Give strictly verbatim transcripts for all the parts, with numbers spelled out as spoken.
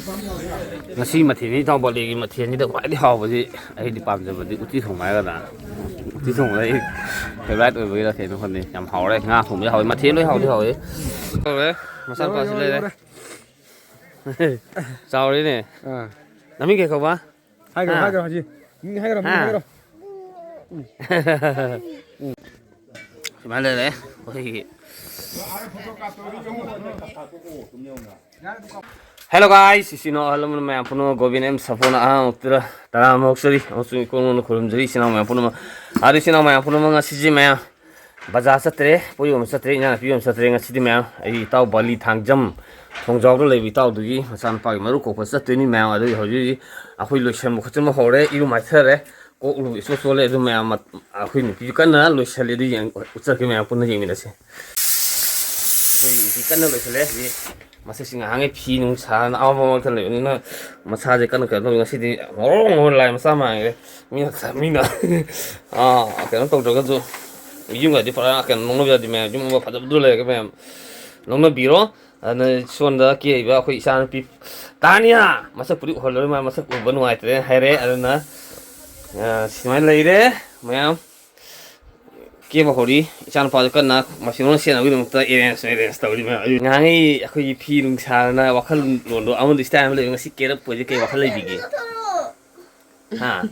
ꯉꯁꯤ ꯃꯊꯦꯜꯅꯤ, ꯏꯇꯥꯎ ꯕꯥꯂꯤꯒꯤ ꯃꯊꯦꯜꯁꯤꯗ ꯈ꯭ꯋꯥꯏꯗꯒꯤ ꯍꯥꯎꯕꯁꯤ ꯑꯩꯗꯤ ꯄꯥꯝꯖꯕꯗꯤ ꯎꯇꯤ ꯊꯣꯡꯕ ꯍꯥꯏꯒꯗ꯭ꯔꯥ? ꯎꯇꯤ ꯊꯣꯡꯕꯗ ꯑꯩ ꯐꯦꯚꯔꯥꯏꯠ ꯑꯣꯏꯕꯒꯤꯔ ꯀꯩꯅꯣ ꯈꯪꯗꯦ, ꯌꯥꯝ ꯍꯥꯎꯔꯦ꯫ ꯉꯥ ꯊꯣꯡꯕꯗꯤ ꯍꯥꯎꯋꯤ, ꯃꯊꯦꯜ ꯂꯣꯏ ꯍꯥꯎꯗꯤ ꯍꯥꯎꯋꯤ꯫ ꯇꯧꯔꯦ, ꯃꯆꯥꯅꯨꯄꯥꯁꯤ ꯌꯧꯔꯦ, ꯂꯩꯔꯦ꯫ ꯌꯧꯔꯦ꯫ ꯆꯥꯎꯔꯦꯅꯦ꯫ ꯑꯥ꯫ ꯅꯃꯤꯡ ꯀꯩ ꯀꯧꯕ? ꯍꯥꯏꯈ꯭ꯔꯣ, ꯍꯥ? ꯍꯥꯏꯈ꯭ꯔꯣ, ꯍꯧꯖꯤꯛ꯫ ꯃꯤꯡ ꯍꯥꯏꯈ꯭ꯔꯣ, ꯃꯤꯡ ꯍꯥ? ꯍꯥꯏꯈ꯭ꯔꯣ꯫ ꯁꯨꯃꯥꯏꯅ ꯂꯩꯔꯦ ꯑꯩꯈꯣꯏꯒꯤ꯫ Hello guys, ꯏꯆꯤꯟ ꯏꯅꯥꯎ ꯑꯍꯜ ꯂꯃꯟ ꯃꯌꯥꯝ ꯄꯨꯝꯅꯃꯛ, ꯒꯣꯕꯤꯟ ꯑꯦꯝ ꯁꯥꯐꯣꯅ ꯑꯍꯥꯟꯕ ꯃꯛꯇꯗ ꯇꯔꯥꯝꯅ ꯑꯣꯛꯆꯔꯤ ꯑꯃꯁꯨꯡ ꯏꯀꯣꯟ ꯀꯣꯟꯅ ꯈꯨꯔꯨꯝꯖꯔꯤ ꯏꯆꯤꯟ ꯏꯅꯥꯎ ꯃꯌꯥꯝ ꯄꯨꯝꯅꯃꯛ꯫ ꯑꯗꯨ ꯏꯆꯤꯟ ꯏꯅꯥꯎ ꯃꯌꯥꯝ ꯄꯨꯝꯅꯃꯛ, ꯉꯁꯤꯁꯦ ꯃꯌꯥꯝ ꯕꯖꯥꯔ ꯆꯠꯇ꯭ꯔꯦ, ꯄꯣꯠ ꯌꯣꯟꯕ ꯆꯠꯇ꯭ꯔꯦ, ꯏꯟꯖꯥꯡ ꯅꯥꯄꯤ ꯌꯣꯟꯕ ꯆꯠꯇ꯭ꯔꯦ꯫ ꯉꯁꯤꯗꯤ ꯃꯌꯥꯝ ꯑꯩꯒꯤ ꯏꯇꯥꯎ ꯕꯥꯂꯤ ꯊꯥꯡꯖꯝ ꯊꯣꯡꯖꯥꯎꯗ ꯂꯩꯕ ꯏꯇꯥꯎꯗꯨꯒꯤ ꯃꯆꯥꯅꯨꯄꯥꯒꯤ ꯃꯔꯨ ꯀꯣꯛꯄ ꯆꯠꯇꯣꯏꯅꯤ ꯃꯌꯥꯝ꯫ ꯑꯗꯨꯒꯤ ꯍꯧꯖꯤꯛ ꯍꯧꯖꯤꯛ ꯑꯩꯈꯣꯏ ꯂꯣꯏꯁꯟꯕ ꯈꯣꯠꯆꯟꯕ ꯍꯧꯔꯦ, ꯏꯔꯨ ꯃꯥꯏꯊꯔꯦ, ꯀꯣꯛ ꯂꯨ ꯏꯆꯣꯠ ꯆꯣꯠꯂꯦ꯫ ꯑꯗꯨ ꯃꯌꯥꯝ ꯃ-, ꯑꯩꯈꯣꯏ ꯅꯨꯄꯤꯁꯨ ꯀꯟꯅ ꯂꯣꯏꯁꯜꯂꯦ, ꯑꯗꯨ ꯌꯦꯡ-, ꯎꯠꯆꯔꯛꯀꯦ ꯃꯌꯥꯝ ꯄꯨꯟꯅ ꯌꯦꯡꯃꯤꯟꯅꯁꯦ꯫ ꯑꯩꯈꯣꯏ ꯅꯨꯄꯤ ꯀꯟꯅ ꯂꯣꯏꯁꯜꯂꯦ ꯍꯧꯖꯤꯛ꯫ ꯃꯁꯛꯁꯤ ꯉꯥꯏꯍꯥꯛꯉꯩ ꯐꯤ ꯅꯨꯡ ꯁꯥꯗꯅ ꯑꯃ ꯑꯃ ꯃꯔꯛꯇ ꯂꯩꯕꯅꯤꯅ ꯃꯁꯥꯁꯦ ꯀꯟꯅ ꯀꯩꯅꯣ ꯇꯧꯋꯤ꯫ ꯉꯁꯤꯗꯤ ꯉꯧꯔꯣꯛ ꯉꯧꯔ ꯂꯥꯛꯑꯦ ꯃꯆꯥ ꯃꯥꯟꯈ꯭ꯔꯦ꯫ ꯃꯤꯅ, ꯃꯤꯅ, ꯑꯥ, ꯀꯩꯅꯣ ꯇꯧꯗ꯭ꯔꯒꯁꯨ ꯌꯨꯝꯒꯗꯤ ꯄꯨꯔꯥ ꯀꯩꯅꯣ ꯅꯣꯛꯅꯕ ꯌꯥꯗꯦ ꯃꯌꯥꯝ꯫ ꯌꯨꯝ ꯑꯃ ꯐꯖꯕꯗꯨ ꯂꯩꯔꯒ ꯃꯌꯥꯝ ꯅꯣꯛꯅꯕꯤꯔꯣ꯫ ꯑꯗꯨꯅ ꯁꯣꯝꯗ ꯀꯦꯔꯤꯕ ꯑꯩꯈꯣꯏ ꯏꯆꯥꯅꯨꯄꯤ ꯇꯥꯅꯤꯌꯥ, ꯃꯁꯛꯄꯨꯗꯤ ꯎꯍꯜꯂꯔꯣꯏ, ꯃꯥ ꯃꯁꯛ ꯎꯕ ꯅꯨꯡꯉꯥꯏꯇ꯭ꯔꯦꯅ ꯍꯥꯏꯔꯦ꯫ ꯑꯗꯨꯅ, ꯑ, ꯁꯨꯃꯥꯏꯅ ꯂꯩꯔꯦ ꯃꯌꯥꯝ꯫ ꯀꯦꯕ ꯍꯧꯔꯤ꯫ ꯏꯆꯥꯅꯨꯄꯥꯁꯨ ꯀꯟꯅ ꯃꯁꯤꯔꯣꯝꯗ ꯁꯦꯟꯅꯕꯒꯤꯗꯃꯛꯇ arrange, arrange ꯇꯧꯔꯤ ꯃꯌꯥꯝ꯫ ꯉꯍꯥꯟꯉꯩ ꯑꯩꯈꯣꯏꯒꯤ ꯐꯤ ꯅꯨꯡ ꯁꯥꯗꯅ ꯋꯥꯈꯜꯂꯣꯟꯗꯣ ꯑꯃꯗ style ꯑꯃ ꯂꯩꯕ, ꯉꯁꯤ ꯀꯦꯔꯛꯄꯁꯦ ꯀꯩ ꯋꯥꯈꯜ ꯂꯩꯕꯤꯒꯦ? ꯍꯥ?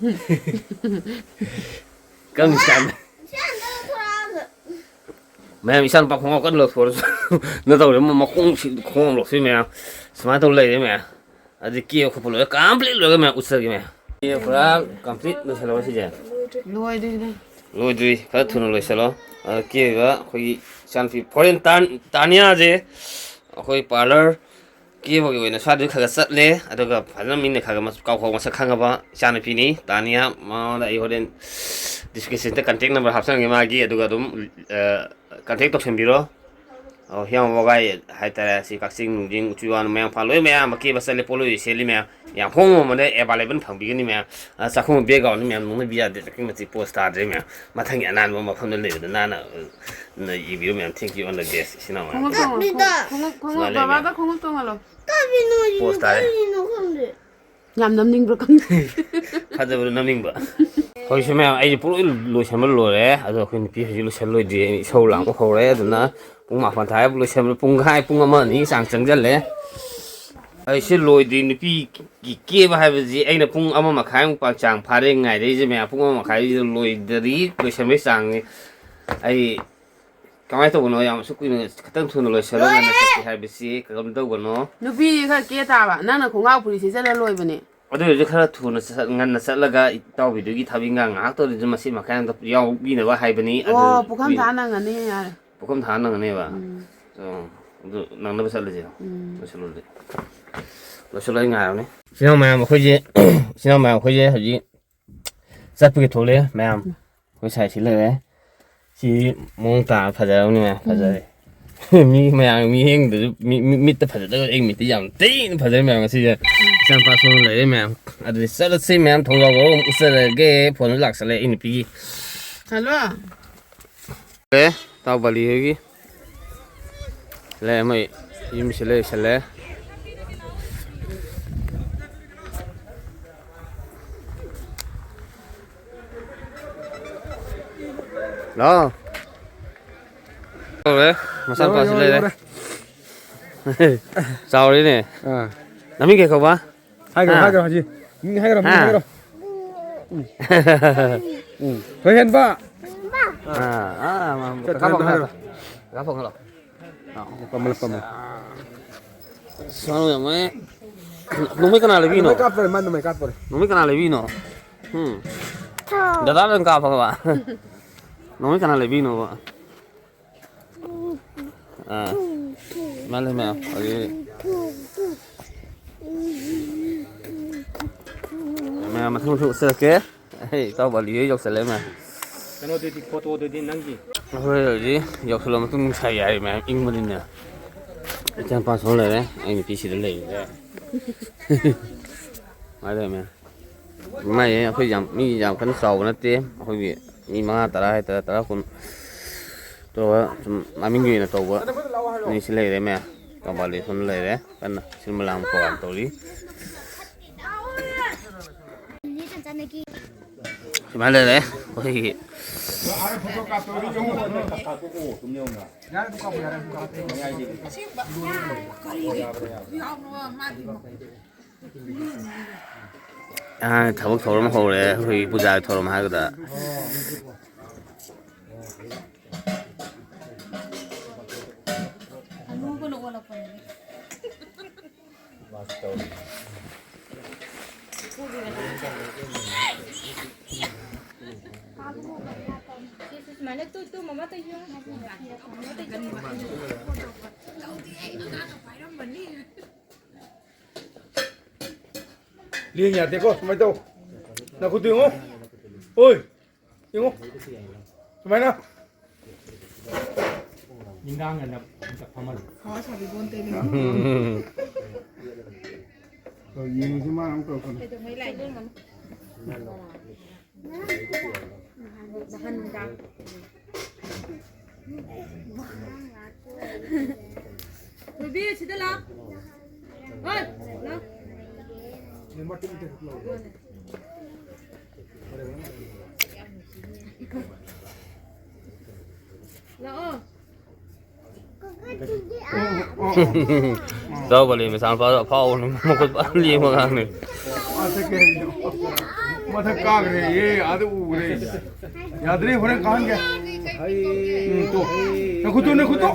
ꯀꯔꯝꯕ style? ꯃꯌꯥꯝ, ꯏꯆꯥꯅꯨꯄꯥ ꯈꯣꯡꯒ꯭ꯔꯥꯎ ꯀꯟꯅ ꯂꯧꯊꯣꯔꯁꯨ ꯅꯠꯇꯧꯔꯦ, ꯃꯈꯣꯡꯁꯤ ꯈꯣꯡ ꯂꯧꯊꯣꯛꯏ ꯃꯌꯥꯝ꯫ ꯁꯨꯃꯥꯏꯅ ꯇꯧ ꯂꯩꯔꯦ ꯃꯌꯥꯝ꯫ ꯑꯗꯨ ꯀꯦꯕ ꯈꯣꯠꯄ ꯂꯣꯏꯔ complete ꯂꯣꯏꯔꯒ ꯃꯌꯥꯝ ꯎꯠꯆꯒꯦ ꯃꯌꯥꯝ꯫ ꯀꯦꯕ ꯄꯨꯔꯥ complete ꯂꯣꯏꯁꯜꯂꯕ ꯁꯤꯁꯦ? ꯂꯣꯏꯗ꯭ꯔꯤꯗ꯫ ꯂꯣꯏꯗ꯭ꯔꯤ, ꯈꯔ ꯊꯨꯅ ꯂꯣꯏꯁꯜꯂꯣ꯫ ꯑꯗ ꯀꯦꯔꯤꯕ ꯑꯩꯈꯣꯏꯒꯤ ꯏꯆꯥꯅꯨꯄꯤ foreign ꯇꯥꯟ-, ꯇꯥꯅꯤꯌꯥꯁꯦ ꯑꯩꯈꯣꯏ parlour ꯀꯦꯕꯒꯤ ꯑꯣꯏꯅ ꯁ꯭ꯋꯥꯏꯗꯒꯤ ꯈꯔ ꯈꯔ ꯆꯠꯂꯦ, ꯑꯗꯨꯒ ꯐꯖꯅ ꯃꯤꯅ ꯈꯔ ꯈꯔ ꯃꯁ-, ꯀꯥꯎ ꯀꯥꯎ ꯃꯁꯛ ꯈꯪꯉꯕ ꯏꯆꯥꯅꯨꯄꯤꯅꯤ ꯇꯥꯅꯤꯌꯥ꯫ ꯃꯉꯣꯟꯗ ꯑꯩ ꯍꯣꯔꯦꯟ descriptionꯗ contact number ꯍꯥꯞꯆꯔꯝꯒꯦ ꯃꯥꯒꯤ, ꯑꯗꯨꯒ ꯑꯗꯨꯝ, ꯑ, contact ꯇꯧꯁꯟꯕꯤꯔꯣ꯫ ꯑꯣ, ꯍꯤꯌꯥꯡ ꯋꯥꯒꯥꯏ ꯍꯥꯏꯇꯥꯔꯦ, ꯁꯤ ꯀꯛꯆꯤꯡ ꯅꯨꯡꯖꯤꯡ ꯎꯆꯤꯋꯥ ꯃꯌꯥꯝ ꯐꯥ ꯂꯣꯏ, ꯃꯌꯥꯝ ꯑꯀꯦꯕ ꯆꯠꯂꯦ, ꯄꯣꯠꯂꯣꯏ ꯁꯦꯠꯂꯤ ꯃꯌꯥꯝ꯫ ꯌꯥꯝ ꯍꯣꯡꯕ ꯃꯃꯜꯗ available ꯐꯪꯕꯤꯒꯅꯤ ꯃꯌꯥꯝ꯫ ꯑ, ꯆꯥꯛꯈꯨꯝ background ꯃꯌꯥꯝ ꯅꯣꯛꯅꯕꯤ ꯌꯥꯗꯦ, ꯑꯗꯨꯛꯀꯤ ꯃꯇꯤꯛ pose ꯇꯥꯗ꯭ꯔꯦ ꯃꯌꯥꯝ꯫ ꯃꯊꯪꯒꯤ ꯑꯅꯥꯟꯕ ꯃꯐꯝꯗ ꯂꯩꯕꯗ ꯅꯥꯟꯅ, ꯑ, ꯅ ꯏꯕꯤꯌꯨ ꯃꯌꯥꯝ꯫ Thank you on the guest, ꯏꯆꯤꯟ ꯏꯅꯥꯎ ꯃꯌꯥꯝ꯫ ꯈꯣꯡꯎꯞ ꯇꯣꯡꯉꯣ, ꯈꯣꯡꯎꯞ, ꯈꯣꯡꯎꯞ, ꯁꯨꯃꯥꯏꯅ ꯂꯩ ꯃꯌꯥꯝ꯫ ꯕꯕꯥꯗ ꯈꯣꯡꯎꯞ ꯇꯣꯡꯍꯜꯂꯣ꯫ ꯀꯥꯏꯗꯅꯣ? Pose ꯇꯥꯔꯦ꯫ ꯀꯥꯏꯗꯅꯣ ꯈꯪꯗꯦ꯫ ꯌꯥꯝ ꯅꯝꯅꯤꯡꯕ꯭ꯔꯥ ꯈꯪꯗꯦ꯫ ꯐꯖꯕꯗꯣ ꯅꯝꯅꯤꯡꯕ꯫ ꯍꯧꯖꯤꯛꯁꯨ ꯃꯌꯥꯝ ꯑꯩꯁꯦ ꯄꯨꯡꯂꯣꯏ ꯂꯣꯏꯁꯟꯕ ꯂꯣꯏꯔꯦ, ꯑꯗꯣ ꯑꯩꯈꯣꯏ ꯅꯨꯄꯤ ꯍꯧꯖꯤꯛ ꯂꯣꯏꯁꯟ ꯂꯣꯏꯗ꯭ꯔꯤ, ꯑꯩꯅ ꯏꯁꯧ ꯂꯥꯡꯕ ꯍꯧꯔꯦ꯫ ꯑꯗꯨꯅ ꯄꯨꯡ ꯃꯥꯄꯟ ꯇꯥꯔꯦ ꯂꯣꯏꯁꯟꯕ, ꯄꯨꯡꯈꯥꯏ, ꯄꯨꯡ ꯑꯃ ꯑꯅꯤ ꯆꯥꯡ ꯆꯪꯁꯤꯜꯂꯦ꯫ ꯑꯩꯁꯦ ꯂꯣꯏꯗ꯭ꯔꯤ, ꯅꯨꯄꯤꯒꯤ ꯀꯦꯕ ꯍꯥꯏꯕꯁꯤ ꯑꯩꯅ ꯄꯨꯡ ꯑꯃ ꯃꯈꯥꯏꯃꯨꯛ ꯄꯥꯛ ꯆꯥꯡ ꯐꯥꯔꯦ ꯉꯥꯏꯔꯛꯏꯁꯦ ꯃꯌꯥꯝ꯫ ꯄꯨꯡ ꯑꯃ ꯃꯈꯥꯏꯁꯤꯗ ꯂꯣꯏꯗ꯭ꯔꯤ, ꯂꯣꯏꯁꯟꯕꯒꯤ ꯆꯥꯡꯅꯤ꯫ ꯑꯩ ꯀꯃꯥꯏꯅ ꯇꯧꯕꯅꯣ? ꯌꯥꯝ ꯑꯁꯨꯛ ꯀꯨꯏꯅ ꯈꯤꯇꯪ ꯊꯨꯅ ꯂꯣꯏꯁꯜꯂꯣ, ꯉꯟꯅ ꯆꯠꯀꯦ ꯍꯥꯏꯕꯁꯤ ꯀꯔꯝ ꯇꯧꯕꯅꯣ? ꯅꯨꯄꯤꯗꯤ ꯈꯔ ꯀꯦ ꯇꯥꯕ꯫ ꯅꯪꯅ ꯈꯣꯡꯒ꯭ꯔꯥꯎ ꯐꯨꯔꯤꯠ ꯁꯦꯠꯆꯜꯂ ꯂꯣꯏꯕꯅꯦ꯫ ꯑꯗꯨ ꯑꯣꯏꯔꯁꯨ ꯈꯔ ꯊꯨꯅ ꯆꯠ-, ꯉꯟꯅ ꯆꯠꯂꯒ ꯏꯇꯥꯎꯕꯤꯗꯨꯒꯤ ꯊꯕꯛ ꯏꯪꯈꯥꯡ ꯉꯥꯏꯍꯥꯛ ꯇꯧꯔꯤꯗꯨ ꯃꯆꯦꯠ ꯃꯀꯥꯏ ꯑꯝꯇ ꯌꯥꯎꯕꯤꯅꯕ ꯍꯥꯏꯕꯅꯤ꯫ ꯑꯗꯨ ꯑꯣ, ꯄꯨꯈꯝ ꯊꯥ ꯅꯪꯉꯅꯤ ꯌꯥꯔꯦ꯫ ꯄꯨꯈꯝ ꯊꯥ ꯅꯪꯉꯅꯦꯕ꯫ ꯎꯝ꯫ ꯑꯣ, ꯑꯗꯨ ꯅꯪꯅꯕ ꯆꯠꯂꯁꯦ꯫ ꯎꯝ꯫ ꯂꯣꯏꯁꯜꯂꯨꯔꯁꯦ꯫ ꯂꯣꯏꯁꯜꯂꯣ, ꯑꯩ ꯉꯥꯏꯔꯝꯅꯤ꯫ ꯏꯆꯤꯟ ꯏꯅꯥꯎ ꯃꯌꯥꯝ ꯑꯩꯈꯣꯏꯁꯦ, ꯏꯆꯤꯟ ꯏꯅꯥꯎ ꯃꯌꯥꯝ ꯑꯩꯈꯣꯏꯁꯦ ꯍꯧꯖꯤꯛ ꯆꯠꯄꯒꯤ ꯊꯣꯛꯂꯛꯑꯦ ꯃꯌꯥꯝ꯫ ꯑꯩꯈꯣꯏ ꯁꯥꯏꯁꯤ ꯂꯩꯔꯦ꯫ ꯁꯤ ꯃꯑꯣꯡ ꯇꯥꯅ ꯐꯖꯔꯕꯅꯤ ꯃꯌꯥꯝ, ꯐꯖꯔꯦ꯫ ꯃꯤ ꯃꯌꯥꯝ ꯃꯤꯠꯌꯦꯡꯗꯁꯨ, ꯃꯤ, ꯃꯤ, ꯃꯤꯠꯇ ꯐꯖꯗꯕ, ꯑꯩ ꯃꯤꯠꯇ ꯌꯥꯝ ꯊꯤꯅ ꯐꯖꯔꯦ ꯃꯌꯥꯝ ꯉꯁꯤꯁꯦ꯫ ꯏꯆꯥꯅꯨꯄꯥꯁꯨ ꯂꯩꯔꯦ ꯃꯌꯥꯝ꯫ ꯑꯗꯨꯗꯤ ꯆꯠꯂꯁꯤ ꯃꯌꯥꯝ, ꯊꯣꯡꯖꯥꯎ ꯕꯥꯎ ꯑꯃꯨꯛ ꯎꯠꯆꯔꯒꯦ꯫ ꯐꯣꯟꯁꯨ ꯂꯥꯛꯁꯜꯂꯦ ꯑꯩ ꯅꯨꯄꯤꯒꯤ꯫ ꯍꯜꯂꯣ꯫ ꯑꯦ, ꯇꯥꯎ ꯕꯥꯂꯤ ꯍꯣꯏꯒꯤ꯫ ꯂꯩ, ꯃꯣꯏ ꯌꯨꯝꯁꯤ ꯂꯩꯁꯜꯂꯦ꯫ ꯂꯥꯛꯑꯣ꯫ ꯇꯧꯔꯦ, ꯃꯆꯥꯅꯨꯄꯥꯁꯤ ꯌꯧꯔꯦ, ꯂꯩꯔꯦ꯫ ꯌꯧꯔꯦ꯫ ꯆꯥꯎꯔꯦꯅꯦ꯫ ꯑꯥ꯫ ꯅꯃꯤꯡ ꯀꯩ ꯀꯧꯕ? ꯍꯥꯏꯈ꯭ꯔꯣ, ꯍꯥ? ꯍꯥꯏꯈ꯭ꯔꯣ, ꯍꯧꯖꯤꯛ꯫ ꯃꯤꯡ ꯍꯥꯏꯈ꯭ꯔꯣ, ꯃꯤꯡ ꯍꯥ? ꯍꯥꯏꯈ꯭ꯔꯣ꯫ ꯎꯝ꯫ ꯎꯝ꯫ ꯊꯣꯏꯍꯦꯟꯕ꯫ ꯑꯥ, ꯑꯥ, ꯑꯥ, ꯆꯠ-, ꯀꯀꯥ ꯊꯣꯏꯍꯦꯟꯕ ꯐꯣꯟ ꯍꯥꯏꯈ꯭ꯔꯣ꯫ ꯍꯜꯂꯣ꯫ ꯀꯀꯥ ꯐꯣꯟ ꯍꯜꯂꯣ꯫ ꯑꯥ, ꯀꯝꯃꯜ, ꯀꯝꯃꯜ꯫ ꯁꯥꯎ ꯌꯥꯝꯃꯦ꯫ ꯅꯣꯡꯃꯩ ꯀꯅꯥ ꯂꯩꯕꯤꯅꯣ? ꯅꯣꯡꯃꯩ ꯀꯥꯞꯇꯣꯔꯦ, ꯃꯥ ꯅꯣꯡꯃꯩ ꯀꯥꯞꯇꯣꯔꯦ꯫ ꯅꯣꯡꯃꯩ ꯀꯅꯥ ꯂꯩꯕꯤꯅꯣ? ꯎꯝ꯫ ꯗꯗꯥ ꯂꯣꯏ ꯀꯥꯞꯄꯒꯕ? ꯅꯣꯡꯃꯩ ꯀꯅꯥ ꯂꯩꯕꯤꯅꯣꯕ? ꯑꯥ꯫ ꯃꯥ ꯂꯩ ꯃꯌꯥꯝ꯫ ꯍꯧꯖꯤꯛ ꯃꯌꯥꯝ ꯃꯊꯪ ꯃꯊꯪ ꯎꯠꯆꯔꯛꯀꯦ꯫ ꯑꯩ ꯏꯇꯥꯎ ꯕꯥꯂꯤ ꯍꯣꯏ ꯌꯧꯁꯜꯂꯦ ꯃꯌꯥꯝ꯫ ꯀꯩꯅꯣꯗꯨꯗꯤ, photoꯗꯨꯗꯤ ꯅꯪꯒꯤ? ꯑꯩꯈꯣꯏ ꯍꯧꯖꯤꯛ ꯌꯧꯁꯜꯂ ꯃꯇꯨꯡ ꯅꯨꯡꯁꯥ ꯌꯥꯏꯔꯤ ꯃꯌꯥꯝ ꯏꯪꯕꯅꯤꯅ꯫ ꯏꯆꯥꯅꯨꯄꯥ ꯁꯣꯝ ꯂꯩꯔꯦ, ꯑꯩ ꯅꯨꯄꯤ ꯁꯤꯗ ꯂꯩꯔꯦ꯫ ꯁꯨꯃꯥꯏꯅ ꯂꯩꯔꯝꯃꯦ꯫ ꯃꯥꯏꯁꯦ ꯑꯩꯈꯣꯏ ꯌꯥꯝ, ꯃꯤ ꯌꯥꯝ ꯀꯟꯅ ꯆꯥꯎꯕ ꯅꯠꯇꯦ꯫ ꯑꯩꯈꯣꯏꯒꯤ ꯃꯤ ꯃꯉꯥ, ꯇꯔꯥ ꯍꯥꯏꯇꯥꯔꯦ, ꯇꯔꯥ, ꯀꯨꯟ ꯇꯧꯔꯒ ꯁꯨꯝ ꯃꯃꯤꯡꯒꯤ ꯑꯣꯏꯅ ꯇꯧꯕ ꯃꯤꯁꯤ ꯂꯩꯔꯦ ꯃꯌꯥꯝ꯫ ꯀꯪꯕꯥꯜ ꯂꯦꯛꯁꯣꯟ ꯂꯩꯔꯦ꯫ ꯀꯟꯅ ꯁꯤꯟꯕ ꯂꯥꯡꯕ ꯄ꯭ꯔꯣꯒ꯭ꯔꯥꯝ ꯇꯧꯔꯤ꯫ ꯁꯨꯃꯥꯏꯅ ꯂꯩꯔꯦ ꯑꯩꯈꯣꯏꯒꯤ꯫ ꯑꯉꯥꯡ ꯊꯕꯛ ꯊꯧꯔꯝ ꯍꯧꯔꯦ, ꯑꯩꯈꯣꯏꯒꯤ ꯄꯨꯖꯥꯒꯤ ꯊꯧꯔꯝ ꯍꯥꯏꯒꯗ꯭ꯔꯥ꯫ ꯁꯨꯃꯥꯏꯅ ꯇꯨ ꯇꯨ ꯃꯃꯥ ꯇꯩꯁꯨ꯫ ꯂꯦꯡ ꯌꯥꯗꯦꯀꯣ, ꯁꯨꯃꯥꯏꯅ ꯇꯧ꯫ ꯅꯈꯨꯠꯇꯨ ꯌꯦꯡꯉꯣ꯫ ꯑꯣꯏ, ꯌꯦꯡꯉꯣ꯫ ꯁꯨꯃꯥꯏꯅ꯫ ꯅꯤꯡꯒꯥꯡ ꯑꯅ ꯑꯝꯇ ꯐꯝꯍꯜꯂꯨ꯫ ꯍꯥ, ꯁꯥꯕꯤꯕꯣꯟ ꯇꯦꯅꯦ꯫ ꯌꯦꯡꯉꯨꯁꯤ, ꯃꯥꯅ ꯑꯃꯨꯛ ꯇꯧꯔꯛꯀꯅꯤ꯫ ꯀꯩꯗꯧꯉꯩ ꯂꯥꯛꯏꯅꯣ? ꯅꯍꯥꯟ ꯅꯨꯡꯗꯥꯡ꯫ ꯊꯣꯏꯕꯤ, ꯁꯤꯗ ꯂꯥꯎ꯫ ꯍꯣꯏ, ꯂꯥꯎ꯫ ꯂꯥꯛꯑꯣ꯫ ꯏꯇꯥꯎ ꯕꯂꯤ ꯃꯆꯥꯅꯨꯄꯥꯗꯣ ꯑꯐꯥꯎꯕꯅꯤ, ꯃꯈꯨꯠ ꯐꯖꯅ ꯂꯦꯡꯕ ꯑꯉꯥꯡꯅꯤ꯫ ꯃꯊꯛ ꯀꯥꯈ꯭ꯔꯦ, ꯑꯦ, ꯑꯥꯗ ꯎꯈ꯭ꯔꯦ꯫ ꯌꯥꯗ꯭ꯔꯦ, ꯍꯣꯔꯦꯟ ꯀꯥꯍꯟꯒꯦ꯫ ꯎꯝ, ꯇꯣ꯫ ꯅꯈꯨꯠꯇꯣ, ꯅꯈꯨꯠꯇꯣ꯫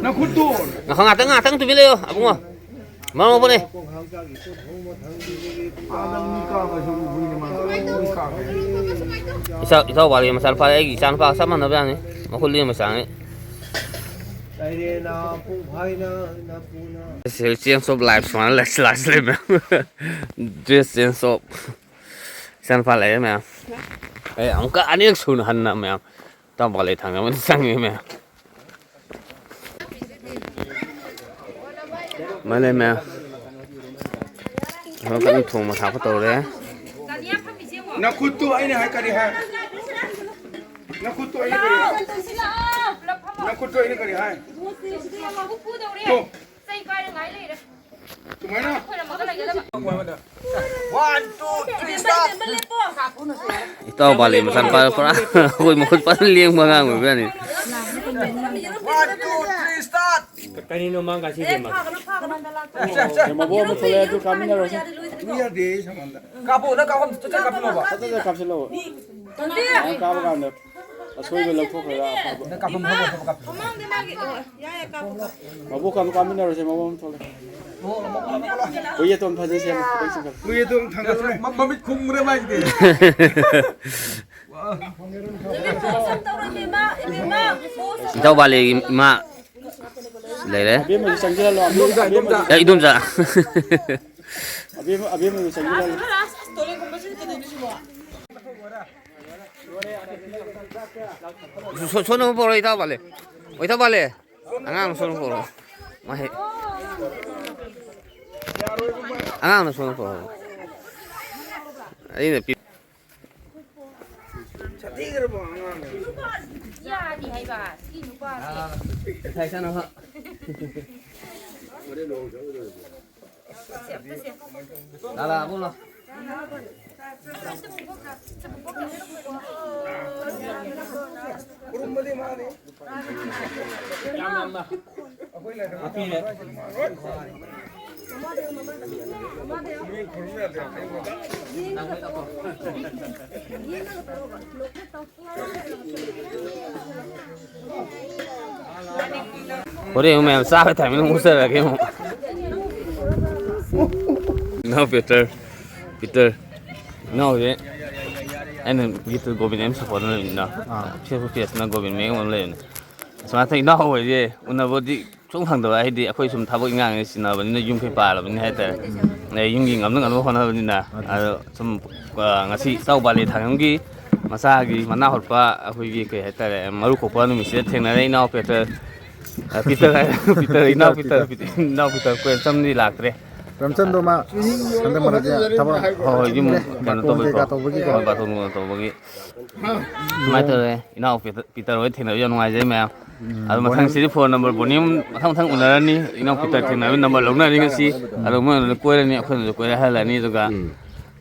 ꯅꯈꯨꯠꯇꯣ꯫ ꯉꯥꯏꯈꯣ, ꯉꯥꯛꯇꯪ, ꯉꯥꯛꯇꯪ ꯇꯨꯃꯤꯟ ꯂꯩꯌꯣ, ꯑꯕꯨꯡꯉꯣ꯫ ꯃꯔꯝ ꯃꯣꯛꯄꯅꯦ꯫ ꯏꯆꯥ, ꯏꯇꯥꯎ ꯕꯥꯂꯤ ꯃꯆꯥꯅꯨꯄꯥ, ꯑꯩꯒꯤ ꯏꯆꯥꯅꯨꯄꯥꯒ ꯆꯞ ꯃꯥꯟꯅꯕ ꯖꯥꯠꯅꯤ꯫ ꯃꯈꯨꯠ ꯂꯦꯡꯕ ꯆꯥꯡꯅꯤ꯫ ꯁꯤ change of life ꯁꯨꯃꯥꯏꯅ ꯂꯩ, ꯂꯥꯁ ꯂꯩ ꯃꯌꯥꯝ꯫ Dress change of ꯏꯆꯥꯅꯨꯄꯥ ꯂꯩꯔꯦ ꯃꯌꯥꯝ꯫ ꯑꯦ, ꯑꯃꯨꯛꯀ ꯑꯅꯤꯔꯛ ꯁꯨꯅ ꯍꯟꯅ ꯃꯌꯥꯝ꯫ ꯏꯇꯥꯎ ꯄꯥꯂꯦ ꯊꯥꯡꯅꯕꯗ ꯆꯪꯉꯦ ꯃꯌꯥꯝ꯫ ꯃꯥꯂꯦ ꯃꯌꯥꯝ꯫ ꯍꯣꯏ, ꯀꯟꯅ ꯊꯣꯡꯕ ꯊꯥꯛꯄ ꯇꯧꯔꯦ꯫ ꯅꯈꯨꯠꯇꯨ ꯑꯩꯅ ꯍꯥꯏ ꯀꯔꯤ ꯍꯥꯏ? ꯅꯈꯨꯠꯇꯨ ꯑꯩꯅ ꯀꯔꯤ ꯍꯥꯏ? ꯅꯈꯨꯠꯇꯨ ꯑꯩꯅ ꯀꯔꯤ ꯍꯥꯏ? ꯇꯣ꯫ ꯁꯨꯃꯥꯏꯅ꯫ One, two, three, start. ꯏꯇꯥꯎ ꯄꯥꯂꯦ ꯃꯆꯥꯅꯨꯄꯥ ꯄꯨꯔꯥ ꯑꯩꯈꯣꯏ ꯃꯈꯨꯠ ꯐꯖꯅ ꯂꯦꯡꯕ ꯑꯉꯥꯡ ꯑꯣꯏꯕ ꯌꯥꯅꯤ꯫ One, two, three, start. ꯀꯔꯤꯅꯣ ꯃꯥ ꯉꯁꯤꯗꯤ ꯃꯥ? ꯁꯦ, ꯁꯦ, ꯁꯦ꯫ ꯃꯕꯣꯛ ꯑꯃ ꯊꯣꯛꯂꯛꯑꯦ, ꯑꯗꯨ ꯀꯥꯞꯃꯤꯟꯅꯔꯣꯁꯦ꯫ ꯃꯤ ꯌꯥꯗꯦ, ꯁꯃꯥꯟꯗ꯫ ꯀꯥꯞꯄꯣ, ꯅꯪ ꯀꯥꯞꯄꯣ, ꯆꯠ ꯆꯠ ꯀꯥꯞꯁꯤꯜꯂꯣꯕ꯫ ꯆꯠ ꯆꯠ ꯀꯥꯞꯁꯤꯜꯂꯣꯕ꯫ ꯅꯪ ꯀꯥꯞꯄ ꯀꯥꯟꯗ ꯑꯁꯣꯏꯕ ꯂꯧꯊꯣꯛꯈ꯭ꯔꯒ ꯑꯐꯕ꯫ ꯅꯪ ꯀꯥꯞꯐꯝ ꯈꯪꯉꯣꯏ, ꯀꯥꯞꯄꯣ꯫ ꯃꯃꯥꯡꯗ ꯃꯥꯒꯤ, ꯑꯣ, ꯌꯥꯏ, ꯌꯥꯏ, ꯀꯥꯞꯄꯣ, ꯀꯥꯞꯄꯣ꯫ ꯃꯕꯣꯛ ꯑꯃ ꯀꯥꯞꯃꯤꯟꯅꯔꯣꯁꯦ, ꯃꯕꯣꯛ ꯑꯃ ꯊꯣꯛꯂꯛꯑꯦ꯫ ꯍꯨꯏ ꯑꯇꯣꯝ ꯐꯖꯅ ꯁꯦꯝꯃꯣ, ꯈꯤꯇꯪ ꯆꯤꯡꯈꯠꯂꯣ꯫ ꯍꯨꯏ ꯑꯇꯣꯝ ꯊꯥꯡꯒꯠꯂꯨꯅꯦ꯫ ꯃ-, ꯃꯃꯤꯠ ꯈꯨꯝꯈ꯭ꯔꯦ ꯃꯥꯏꯁꯤꯗꯤ꯫ ꯏꯇꯥꯎ ꯄꯥꯂꯦꯒꯤ ꯏꯃꯥ ꯂꯩꯔꯦ꯫ ꯑꯕꯦꯝꯃꯁꯨ ꯆꯪꯁꯤꯜꯍꯜꯂꯣ, ꯑꯕꯦꯝꯃ, ꯑꯕꯦꯝꯃ꯫ ꯑꯦ, ꯏꯗꯣꯝꯆꯥ꯫ ꯑꯕꯦꯝꯃ, ꯑꯕꯦꯝꯃꯁꯨ ꯆꯪꯁꯤꯜꯍꯜꯂꯣ꯫ ꯁꯣ-, ꯁꯣꯟꯅꯕ ꯄꯣꯔꯛꯑꯣ, ꯏꯇꯥꯎ ꯄꯥꯂꯦ꯫ ꯑꯣ, ꯏꯇꯥꯎ ꯄꯥꯂꯦ꯫ ꯑꯉꯥꯡ ꯁꯣꯟꯅ ꯄꯣꯔꯛꯑꯣ꯫ ꯃꯥ ꯍꯦꯛ-, ꯑꯉꯥꯡꯅ ꯁꯣꯟꯅ ꯄꯣꯔꯛꯑꯣ꯫ ꯑꯩꯅ ꯄꯤ-, ꯌꯥꯅꯤ ꯍꯥꯏꯕ, ꯁꯤ ꯅꯨꯄꯥꯁꯦ꯫ ꯄꯩꯁꯥ ꯆꯥꯅꯕ꯫ ꯂꯥ, ꯂꯥ, ꯑꯕꯨꯡ ꯂꯥ꯫ ꯍꯣꯔꯦꯟ ꯑꯃꯨꯛ ꯃꯌꯥꯝ ꯆꯥꯕ ꯇꯥꯏꯃꯤꯡ ꯑꯃꯨꯛ ꯆꯠꯂꯒꯦ ꯑꯃꯨꯛ꯫ ꯏꯅꯥꯎ ꯄꯤꯇꯔ, ꯄꯤꯇꯔ, ꯏꯅꯥꯎꯁꯦ ꯑꯩꯅ ꯒꯤꯇ ꯒꯣꯕꯤꯟ ꯑꯦꯝ ꯁꯞꯄꯣꯔꯠ ꯑꯃ ꯂꯩꯕꯅꯤꯅ, ꯑꯥ꯫ Facebook page ꯅ ꯒꯣꯕꯤꯟ ꯃꯌꯦꯛ ꯑꯃ ꯂꯩꯕꯅꯤ꯫ ꯑꯁꯨꯃꯥꯏꯅ ꯏꯅꯥꯎ ꯍꯣꯏꯁꯦ ꯎꯅꯕꯗꯤ ꯑꯗꯨꯝ ꯐꯪꯗꯕ ꯍꯥꯏꯗꯤ ꯑꯩꯈꯣꯏ ꯁꯨꯝ ꯊꯕꯛ ꯏꯪꯈꯥꯡꯁꯦ ꯆꯤꯟꯅꯕꯅꯤꯅ, ꯌꯨꯝ ꯀꯩ ꯄꯥꯜꯂꯕꯅꯤꯅ ꯍꯥꯏꯇꯥꯔꯦ꯫ ꯑꯗꯩ ꯌꯨꯝꯒꯤ ꯉꯝꯅ ꯉꯝꯅꯕ ꯍꯣꯠꯅꯕꯅꯤꯅ꯫ ꯑꯗꯣ ꯁꯨꯝ, ꯑ, ꯉꯁꯤ ꯏꯇꯥꯎ ꯕꯥꯂꯤ ꯊꯥꯡꯉꯝꯒꯤ ꯃꯆꯥꯒꯤ ꯃꯅꯥ ꯍꯨꯠꯄ ꯑꯩꯈꯣꯏꯒꯤ ꯀꯩ ꯍꯥꯏꯇꯥꯔꯦ, ꯃꯔꯨ ꯀꯣꯛꯄ ꯅꯨꯃꯤꯠꯁꯤꯗ ꯊꯦꯡꯅꯔꯦ ꯏꯅꯥꯎ ꯄꯦꯇ꯭ꯔ-, ꯑ, ꯄꯤꯇꯔ ꯍꯥꯏ-, ꯄꯤꯇꯔ, ꯏꯅꯥꯎ ꯄꯤꯇꯔ, ꯄꯤꯇꯔ, ꯏꯅꯥꯎ ꯄꯤꯇꯔ ꯀꯣꯏ ꯑꯝꯇꯝꯗꯤ ꯂꯥꯛꯇ꯭ꯔꯦ꯫ ꯄ꯭ꯔꯦꯝꯆꯟꯗꯣ ꯃꯥ ꯍꯟꯗꯛ ꯃꯔꯛꯁꯦ ꯊꯕꯛ ꯍꯣꯏ, ꯍꯣꯏ, ꯌꯨꯝ ꯀꯩꯅꯣ ꯕꯥꯇꯣꯟ ꯇꯧꯕꯒꯤꯀꯣ꯫ ꯀꯩꯀꯥ ꯇꯧꯕꯒꯤꯀꯣ꯫ ꯍꯣꯏ, ꯕꯥꯇꯣꯟ ꯅꯨꯡ ꯇꯧꯕꯒꯤ꯫ ꯁꯨꯃꯥꯏꯅ ꯇꯧꯔꯦ, ꯏꯅꯥꯎ ꯄꯤꯇꯔ, ꯄꯤꯇꯔ ꯍꯣꯏ ꯊꯦꯡꯅꯕ ꯌꯥꯝ ꯅꯨꯡꯉꯥꯏꯖꯩ ꯃꯌꯥꯝ꯫ ꯎꯝ, ꯑꯗꯣ ꯃꯊꯪ ꯕꯣꯅꯤ꯫ ꯁꯤꯗꯤ ꯐꯣꯟ ꯅꯝꯕꯔ ꯕꯣꯅꯤ ꯑꯃ ꯃꯊꯪ ꯃꯊꯪ ꯎꯅꯔꯅꯤ, ꯏꯅꯥꯎ ꯄꯤꯇꯔ ꯊꯦꯡꯅꯕꯒꯤ ꯅꯝꯕꯔ ꯂꯧꯅꯔꯅꯤ ꯉꯁꯤ꯫ ꯎꯝ꯫ ꯑꯗꯣ ꯃꯣꯏꯅ ꯀꯣꯏꯔꯅꯤ, ꯑꯩꯈꯣꯏꯅꯁꯨ ꯀꯣꯏꯔꯛꯍꯜꯂꯅꯤ꯫ ꯑꯗꯨꯒ, ꯎꯝ꯫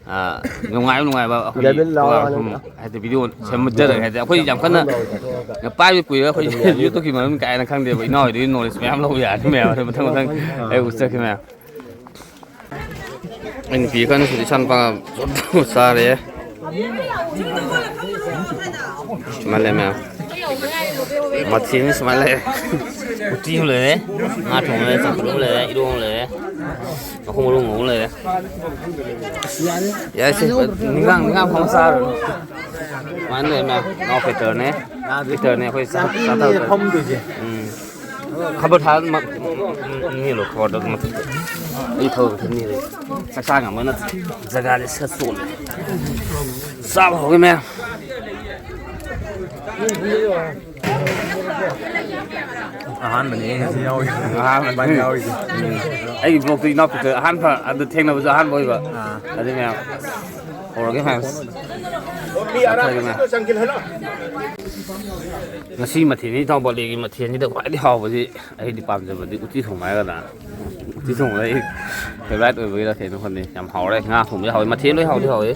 ꯑ, ꯅꯨꯡꯉꯥꯏꯕ ꯅꯨꯡꯉꯥꯏꯕ ꯑꯩꯈꯣꯏꯒꯤ ꯗꯦꯕꯤꯠ ꯂꯥꯎ program ꯍꯥꯏꯅ꯫ ꯁꯨꯝ ꯍꯥꯏꯗꯤ ꯚꯤꯗꯤꯑꯣ ꯑꯥ, ꯁꯦꯝꯖꯔꯒꯦ꯫ ꯍꯥꯏꯗꯤ ꯑꯩꯈꯣꯏ ꯌꯥꯝ ꯀꯟꯅ ꯄꯥꯏꯕ ꯀꯨꯏꯔꯦ, ꯑꯩꯈꯣꯏ YouTubeꯀꯤ ꯃꯔꯝ ꯀꯥꯏꯅ ꯈꯪꯗꯦꯕ꯫ ꯏꯅꯥꯎ ꯍꯣꯏꯗꯒꯤ knowledge ꯃꯌꯥꯝ ꯂꯧꯕ ꯌꯥꯔꯅꯤ ꯃꯌꯥꯝ꯫ ꯑꯗꯣ ꯃꯊꯪ ꯃꯊꯪ ꯑꯩ ꯎꯠꯆꯔꯛꯀꯦ ꯃꯌꯥꯝ꯫ ꯑꯩ ꯅꯨꯄꯤ ꯀꯟꯅ ꯁꯤꯗ ꯏꯆꯥ ꯅꯨꯄꯥ ꯆꯥꯔꯦ꯫ ꯁꯨꯃꯥꯏꯅ ꯂꯩ ꯃꯌꯥꯝ꯫ ꯃꯊꯦꯜꯅꯤ ꯁꯨꯃꯥꯏꯅ ꯂꯩ꯫ ꯎꯇꯤ ꯑꯃ ꯂꯩꯔꯦ, ꯉꯥ ꯊꯣꯡꯕ ꯂꯩꯔꯦ, ꯆꯝꯐꯨꯠ ꯑꯃ ꯂꯩꯔꯦ, ꯏꯔꯣꯟꯕ ꯑꯃ ꯂꯩꯔꯦ, ꯃꯈꯣꯡ ꯃꯔꯨ ꯉꯧꯕ ꯑꯃ ꯂꯩꯔꯦ꯫ ꯌꯥꯏ ꯁꯦ, ꯅꯤꯡꯒꯥꯡ, ꯅꯤꯡꯒꯥꯡ ꯐꯝꯃ ꯆꯥꯔꯨꯔꯣ꯫ ꯁꯨꯃꯥꯏꯅ ꯂꯩ ꯃꯌꯥꯝ꯫ ꯏꯅꯥꯎ ꯄꯤꯇꯔꯅꯦ꯫ ꯄꯤꯇꯔꯅꯦ ꯑꯩꯈꯣꯏ ꯆꯥꯛ ꯆꯥꯊꯕꯗ꯫ ꯐꯝꯗꯣꯏꯁꯦ꯫ ꯎꯝ꯫ ꯈꯕꯔ ꯊꯥ-, ꯃ-, ꯅꯦꯜꯂꯣ, ꯈꯕꯔꯗꯣ ꯃꯊꯛꯇ꯫ ꯑꯩ ꯊꯕꯛ ꯑꯝꯇ ꯅꯦꯜꯂꯦ꯫ ꯆꯥꯛ ꯆꯥ ꯉꯝꯕ ꯅꯠꯇꯦ꯫ ꯖꯒꯥꯁꯦ ꯁꯠ ꯆꯣꯠꯂꯦ꯫ ꯆꯥꯕ ꯍꯧꯔꯒꯦ ꯃꯌꯥꯝ꯫ ꯑꯍꯥꯟꯕꯅꯦ ꯉꯁꯤ ꯌꯥꯎꯔꯤꯁꯦ꯫ ꯑꯍꯥꯟꯕꯅꯦ꯫ ꯏꯕꯥꯅꯤ ꯌꯥꯎꯔꯤꯁꯦ꯫ ꯎꯝ꯫ ꯑꯩꯒꯤ vlogꯇ ꯏꯅꯥꯎꯄꯤꯇ ꯑꯍꯥꯟꯕ ꯑꯗꯨ ꯊꯦꯡꯅꯕꯁꯨ ꯑꯍꯥꯟꯕ ꯑꯣꯏꯕ꯫ ꯑꯥ꯫ ꯑꯗꯨ ꯃꯌꯥꯝ ꯍꯧꯔꯒꯦ ꯃꯌꯥꯝ꯫ ꯆꯥꯊꯔꯒꯦ ꯃꯌꯥꯝ꯫ ꯉꯁꯤ ꯃꯊꯦꯜꯅꯤ, ꯏꯇꯥꯎ ꯕꯥꯂꯤꯒꯤ ꯃꯊꯦꯜꯁꯤꯗ ꯈ꯭ꯋꯥꯏꯗꯒꯤ ꯍꯥꯎꯕꯁꯤ ꯑꯩꯗꯤ ꯄꯥꯝꯖꯕꯗꯤ ꯎꯇꯤ ꯊꯣꯡꯕ ꯍꯥꯏꯒꯗ꯭ꯔꯥ? ꯎꯇꯤ ꯊꯣꯡꯕꯗ ꯑꯩ favourite ꯑꯣꯏꯕꯒꯤꯔ ꯀꯩꯅꯣ ꯈꯪꯗꯦ, ꯌꯥꯝ ꯍꯥꯎꯔꯦ꯫ ꯉꯥ ꯊꯣꯡꯕꯁꯨ ꯍꯥꯎꯋꯦ, ꯃꯊꯦꯜ ꯂꯣꯏ ꯍꯥꯎꯗꯤ ꯍꯥꯎꯋꯦ꯫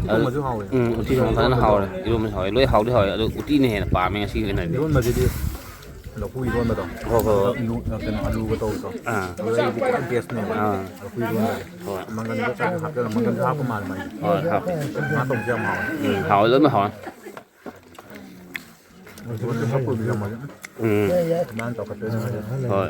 ꯏꯔꯣꯟꯕꯁꯨ ꯍꯥꯎꯋꯦ꯫ ꯎꯝ, ꯎꯇꯤ ꯊꯣꯡꯕ ꯐꯖꯅ ꯍꯥꯎꯔꯦ, ꯏꯔꯣꯟꯕꯁꯨ ꯍꯥꯎꯋꯦ, ꯂꯣꯏ ꯍꯥꯎꯗꯤ ꯍꯥꯎꯋꯦ꯫ ꯑꯗꯣ ꯎꯇꯤꯅ ꯍꯦꯟꯅ ꯄꯥꯝꯃꯦ ꯉꯁꯤꯒꯤ ꯑꯣꯏꯅꯗꯤ꯫ ꯏꯔꯣꯟꯕꯁꯤꯗꯤ ꯂꯐꯨ ꯏꯔꯣꯟꯕꯗꯣ꯫ ꯍꯣꯏ, ꯍꯣꯏ, ꯍꯣꯏ꯫ ꯑꯂꯨ, ꯀꯩꯅꯣ, ꯑꯂꯨꯒ ꯇꯧꯕꯗꯣ꯫ ꯑꯥ꯫ ꯑꯗꯨ ꯑꯩꯗꯤ ꯈ꯭ꯋꯥꯏ bestꯅꯦꯕ꯫ ꯑꯥ꯫ ꯂꯐꯨ ꯏꯔꯣꯟꯕꯁꯦ꯫ ꯍꯣꯏ꯫ ꯃꯪꯒꯟꯒ ꯆꯥꯛꯀ ꯍꯥꯞꯆꯜꯂꯒ ꯃꯪꯒꯟꯁꯨ ꯍꯥꯞꯄ ꯃꯥꯜꯂꯦ ꯃꯥꯏꯁꯦ꯫ ꯍꯣꯏ, ꯍꯥꯞꯄꯦ꯫ ꯉꯥ ꯊꯣꯡꯕꯁꯨ ꯌꯥꯝ ꯍꯥꯎꯋꯦ꯫ ꯎꯝ, ꯍꯥꯎꯋꯦ, ꯂꯣꯏꯅ ꯍꯥꯎꯋꯦ꯫ ꯎꯝ꯫ ꯍꯣꯏ꯫